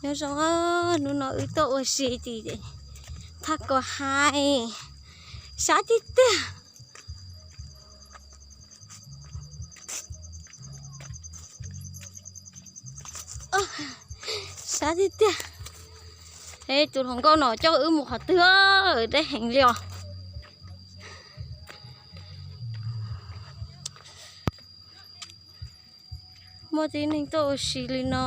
Nyob zoo, hnub no wb tuaj ua si tim Thaj Kos Hais, sab tiag tiag. Sab tiag tiag. Tus hluas nkauj no coj wb mus qhov twg, deb heev li os. Muaj tib neeg tuaj ua si li no,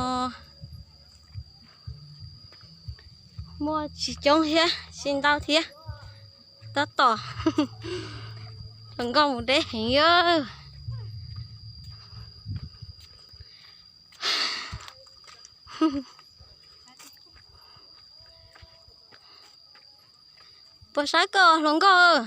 muaj tsis coob thiab, tsis ntau thiab. Tab tom hluas nkauj mus deb heev. Puas saib koj hluas nkauj?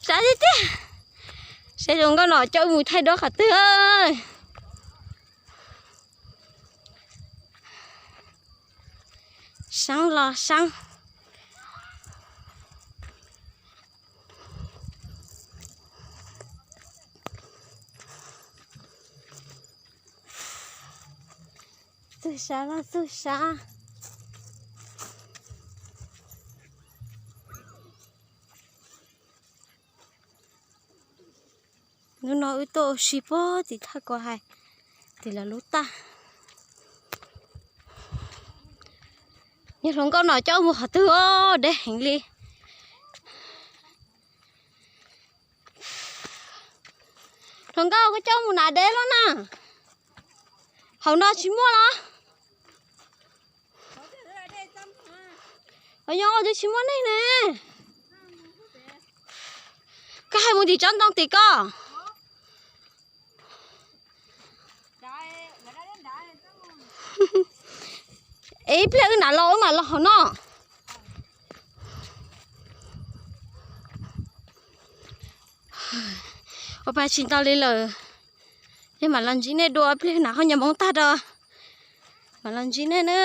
Sab tiag tiag. Saib hluas nkauj no coj mus thaij duab qhov twg. Saab los saab. Txug sab los txug sab. Hnub no wb tuaj ua si puag tim Thaj Kos Hais, tim lawv lub tag. Yog hluas nkauj no coj mus qhov twg os, deb heev li. Hluas nkauj, koj coj mus nav deb lawm na. Hauv no tsis muaj los? Os, yog twb tsis muaj neeg ne. Koj hais mus tim tsob ntoo tim ko. Es ib pliag wb nav los wb mam los hauv no. Ua pab tsis ntau li lawm, yog mam los ntsib nej dua, ib pliag wb nav qhob nyuag moob tag rau mam los ntsib nej na.